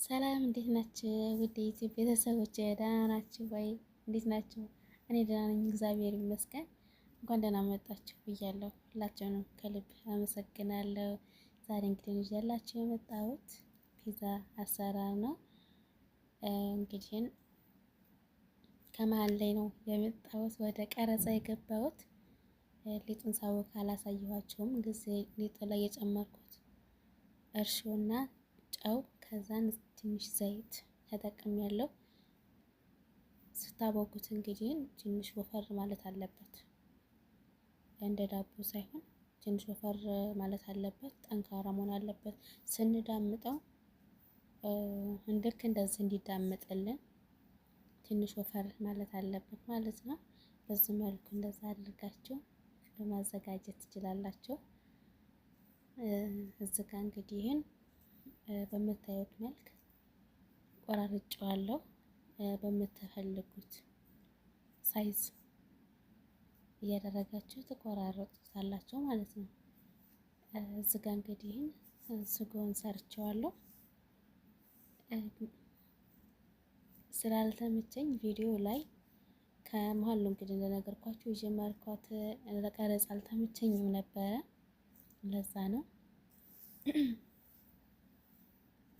ሰላም እንዴት ናችሁ? ውድ የዩቲዩብ ቤተሰቦች ደህና ናችሁ ወይ? እንዴት ናችሁ? እኔ ደህና ነኝ፣ እግዚአብሔር ይመስገን። እንኳን ደህና መጣችሁ ብያለሁ። ሁላችሁንም ከልብ አመሰግናለሁ። ዛሬ እንግዲህ ይዤላችሁ የመጣሁት ፒዛ አሰራር ነው። እንግዲህ ከመሀል ላይ ነው የመጣሁት ወደ ቀረጻ የገባሁት። ሊጡን ሳቦካ አላሳየኋችሁም። ጊዜ ሊጡ ላይ የጨመርኩት እርሾና ጨው ከዛን ትንሽ ዘይት ተጠቅሜያለሁ። ስታቦኩት እንግዲህ ትንሽ ወፈር ማለት አለበት፣ እንደ ዳቦ ሳይሆን ትንሽ ወፈር ማለት አለበት። ጠንካራ መሆን አለበት። ስንዳምጠው ልክ እንደዚህ እንዲዳመጥልን ትንሽ ወፈር ማለት አለበት ማለት ነው። በዚህ መልኩ እንደዛ አድርጋችሁ ማዘጋጀት ትችላላችሁ። እዚህ ጋ እንግዲህ ይህን በምታዩት መልክ ቆራርጬዋለሁ። በምትፈልጉት size እያደረጋችሁ ትቆራረጡታላችሁ ማለት ነው። እዚህ ጋ እንግዲህ ይህን ስጎን ሰርቼዋለሁ። ስላልተመቸኝ ቪዲዮ ላይ ከመሀል ነው እንግዲህ እንደነገርኳችሁ የጀመርኳት ለቀረጽ አልተመቸኝም ነበረ። ለዛ ነው።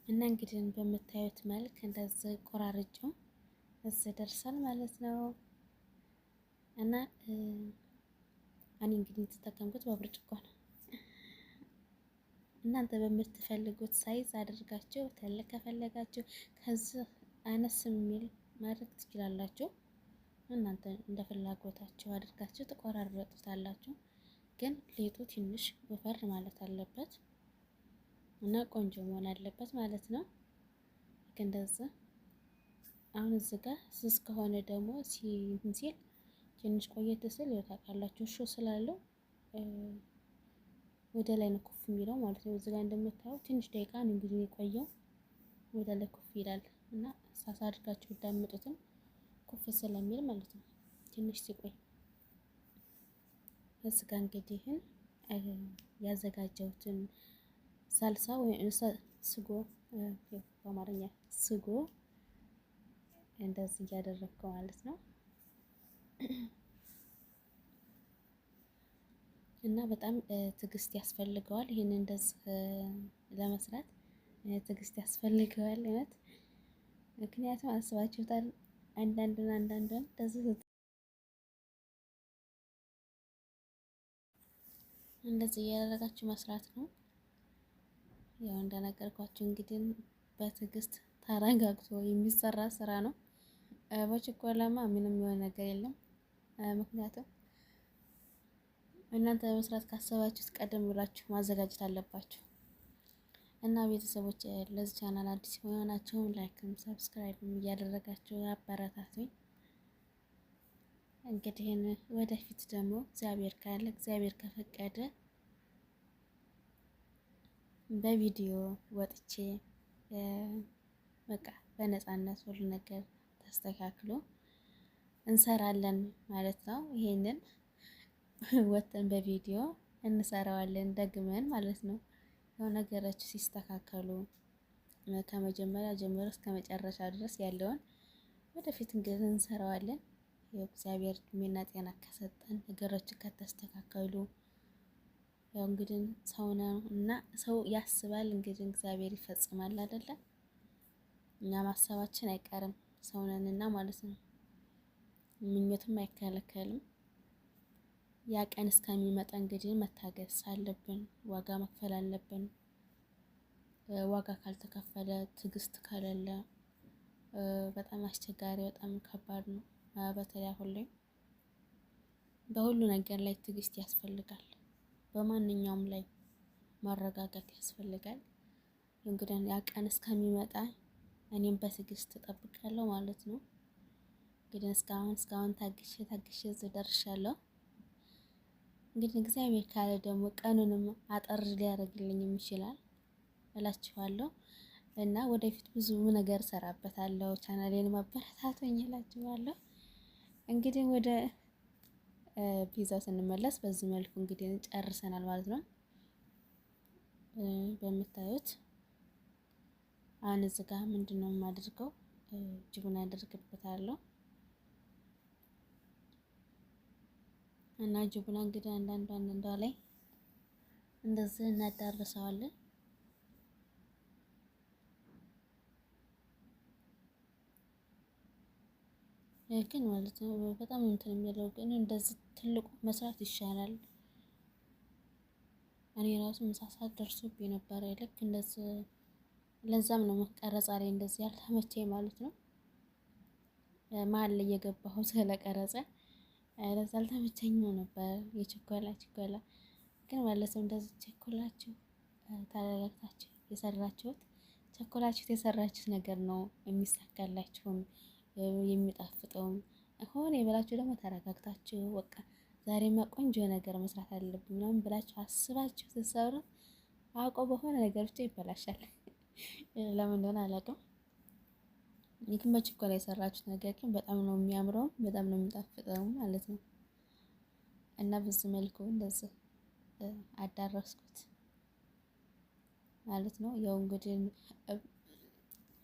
እና እንግዲህ በምታዩት መልክ እንደዚህ ቆራርጬው እዚህ ደርሷል ማለት ነው። እና እኔ እንግዲህ የተጠቀምኩት በብርጭቆ ነው። እናንተ በምትፈልጉት size አድርጋችሁ ትልቅ ከፈለጋችሁ ከዚህ አነስ የሚል ማድረግ ትችላላችሁ። እናንተ እንደ ፍላጎታችሁ አድርጋችሁ ትቆራረጡታላችሁ። ግን ሊጡ ትንሽ ወፈር ማለት አለበት እና ቆንጆ መሆን አለበት ማለት ነው። ልክ እንደዚህ አሁን እዚህ ጋር ስስ ከሆነ ደግሞ ሲል ትንሽ ቆየት ስል ያው ታውቃላችሁ እርሾ ስላለው ወደ ላይ ነው ኩፍ የሚለው ማለት ነው። እዚህ ጋር እንደምታየው ትንሽ ደቂቃ ነው እንግዲህ የቆየው ወደ ላይ ኩፍ ይላል እና ሳሳ አድርጋችሁ ብታዳምጡትም ኩፍ ስለሚል ማለት ነው ትንሽ ሲቆይ። እዚህ ጋር እንግዲህ ያዘጋጀሁትን ሳልሳ ወይም ስጎ በአማርኛ ስጎ እንደዚህ እያደረግኩ ማለት ነው። እና በጣም ትዕግስት ያስፈልገዋል። ይህን እንደዚህ ለመስራት ትዕግስት ያስፈልገዋል እውነት። ምክንያቱም አስባችሁታል አንዳንዱን አንዳንዱን እንደዚህ እንደዚህ እያደረጋችሁ መስራት ነው። ያው እንደነገርኳችሁ እንግዲህ በትዕግስት ተረጋግቶ የሚሰራ ስራ ነው። በችኮላማ ምንም የሆነ ነገር የለም። ምክንያቱም እናንተ መስራት ካሰባችሁት ቀደም ብላችሁ ማዘጋጀት አለባችሁ። እና ቤተሰቦች ለዚህ ቻናል አዲስ የሆናችሁም like ም subscribe ም እያደረጋችሁ አበረታቱኝ። እንግዲህ ወደፊት ደግሞ እግዚአብሔር ካለ እግዚአብሔር ከፈቀደ በቪዲዮ ወጥቼ በቃ በነፃነት ሁሉ ነገር ተስተካክሎ እንሰራለን ማለት ነው። ይሄንን ወጥተን በቪዲዮ እንሰራዋለን ደግመን ማለት ነው። ያው ነገሮች ሲስተካከሉ ከመጀመሪያ ጀምሮ እስከ መጨረሻ ድረስ ያለውን ወደፊት እንግዲህ እንሰራዋለን። ያው እግዚአብሔር እድሜና ጤና ከሰጠን ነገሮች ከተስተካከሉ ያው እንግዲህ ሰው ነው እና ሰው ያስባል፣ እንግዲህ እግዚአብሔር ይፈጽማል አይደለ? እኛ ማሰባችን አይቀርም ሰው ነንና ማለት ነው። ምኞትም አይከለከልም። ያ ቀን እስከሚመጣ እንግዲህ መታገስ አለብን፣ ዋጋ መክፈል አለብን። ዋጋ ካልተከፈለ ትዕግስት ከሌለ በጣም አስቸጋሪ፣ በጣም ከባድ ነው። በተለይ አሁን ላይ በሁሉ ነገር ላይ ትዕግስት ያስፈልጋል። በማንኛውም ላይ መረጋጋት ያስፈልጋል። እንግዲህ ያ ቀን እስከሚመጣ እኔም በትዕግስት እጠብቃለሁ ማለት ነው። እንግዲህ እስካሁን እስካሁን ታግሼ ታግሼ እዚህ ደርሻለሁ። እንግዲህ እግዚአብሔር ካለ ደግሞ ቀኑንም አጠር ሊያደርግልኝም ይችላል እላችኋለሁ። እና ወደፊት ብዙ ነገር እሰራበታለሁ። ቻናሌን ማበረታቱኝ እላችኋለሁ። እንግዲህ ወደ ፒዛው ስንመለስ በዚህ መልኩ እንግዲህ ጨርሰናል ማለት ነው። በምታዩት አሁን እዚህ ጋር ምንድነው የማደርገው? ጅቡን አደርግበታለሁ። እና ጅቡና እንግዲህ አንዳንዷ ላይ እንደዚህ እናዳርሰዋለን። ግን ማለት ነው በጣም እንትን የሚለው ግን እንደዚህ ትልቁ መስራት ይሻላል። እኔ ራሱ ምሳ ሰዓት ደርሶብኝ ነበረ ልክ እንደዚህ። ለዛም ነው ቀረጻ ላይ እንደዚህ ያልተመቸኝ ማለት ነው። መሀል ላይ የገባሁት ስለቀረጸ ለዛ አልተመቸኝም ነበር። የቸኮላ ቸኮላ ግን ማለት ነው እንደዚህ ቸኮላችሁ ተረጋግታችሁ የሰራችሁት ቸኮላችሁት የሰራችሁት ነገር ነው የሚሳካላችሁም የሚጣፍጠውም። ሆነ የበላችሁ ደግሞ ተረጋግታችሁ በቃ ዛሬማ ቆንጆ ነገር መስራት አለብኝ ምናምን ብላችሁ አስባችሁ ስትሰሩ አውቆ በሆነ ነገር ብቻ ይበላሻል። ለምን እንደሆነ አላውቅም። ግን በችኮላ የሰራችሁት ነገር ግን በጣም ነው የሚያምረው፣ በጣም ነው የሚጣፍጠው ማለት ነው። እና በዚህ መልኩ እንደዚህ አዳረስኩት ማለት ነው። ያው እንግዲህ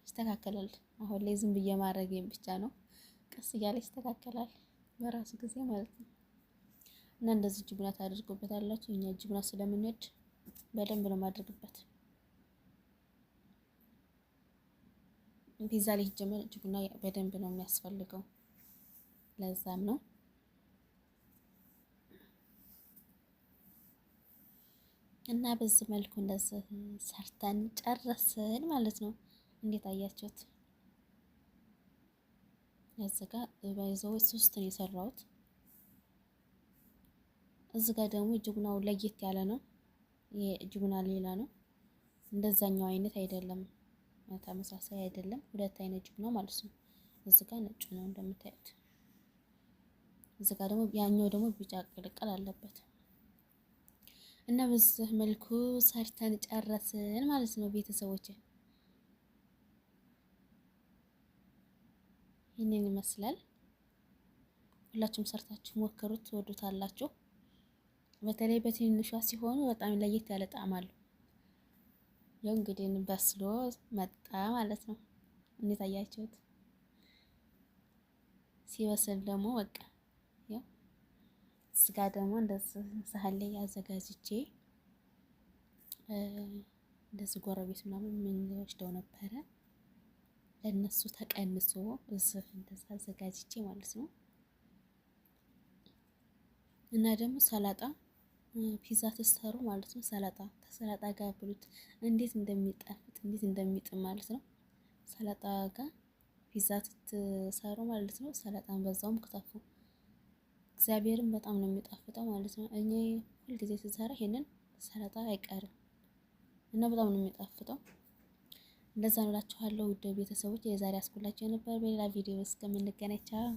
ይስተካከላል። አሁን ላይ ዝም ብዬ ማድረግ ብቻ ነው። ቀስ እያለ ይስተካከላል በራሱ ጊዜ ማለት ነው። እና እንደዚህ ጅቡና ታደርጉበታላችሁ። እኛ ጅቡና ስለምንወድ በደንብ ነው የማደርግበት። ፒዛ ላይ ጀመር ጅቡና በደንብ ነው የሚያስፈልገው። ለዛም ነው እና በዚህ መልኩ እንደዚህ ሰርተን ጨረስን ማለት ነው። እንዴት አያችሁት? እዚህ ጋር ባይዘው ሶስት ነው የሰራሁት። እዚህ ጋር ደግሞ ጅቡናው ለየት ያለ ነው። የጅቡና ሌላ ነው፣ እንደዛኛው አይነት አይደለም፣ ተመሳሳይ አይደለም። ሁለት አይነት ጅቡና ማለት ነው። እዚህ ጋር ነጩ ነው እንደምታዩት። እዚህ ጋር ደግሞ ያኛው ደግሞ ቢጫ ቅልቅል አለበት። እና በዚህ መልኩ ሰርተን ጨረስን ማለት ነው ቤተሰቦች። ይህንን ይመስላል። ሁላችሁም ሰርታችሁ ሞክሩት፣ ትወዱታላችሁ። በተለይ በትንንሿ ሲሆኑ በጣም ለየት ያለ ጣዕም አለው። ያው እንግዲህ በስሎ መጣ ማለት ነው። እንዴት አያችሁት? ሲበስል ደግሞ በቃ ያው ስጋ ደግሞ እንደዚህ ሳህን ላይ አዘጋጅቼ እንደዚህ ጎረቤት ምናምን ምን ወስደው ነበረ ለነሱ ተቀንሶ እዚህ እንደዚህ አዘጋጅቼ ማለት ነው። እና ደግሞ ሰላጣ ፒዛ ትሰሩ ማለት ነው። ሰላጣ ከሰላጣ ጋር ብሉት እንዴት እንደሚጣፍጥ እንዴት እንደሚጥም ማለት ነው። ሰላጣ ጋር ፒዛ ትሰሩ ማለት ነው። ሰላጣን በዛውም ክተፉ። እግዚአብሔርን በጣም ነው የሚጣፍጠው ማለት ነው። እኔ ሁልጊዜ ስሰራ ይሄንን ሰላጣ አይቀርም እና በጣም ነው የሚጣፍጠው። እንደዛ ነው እላችኋለሁ ውድ ቤተሰቦች፣ የዛሬ አስኩላችሁ ነበር። በሌላ ቪዲዮ እስከምንገናኝ ቻው።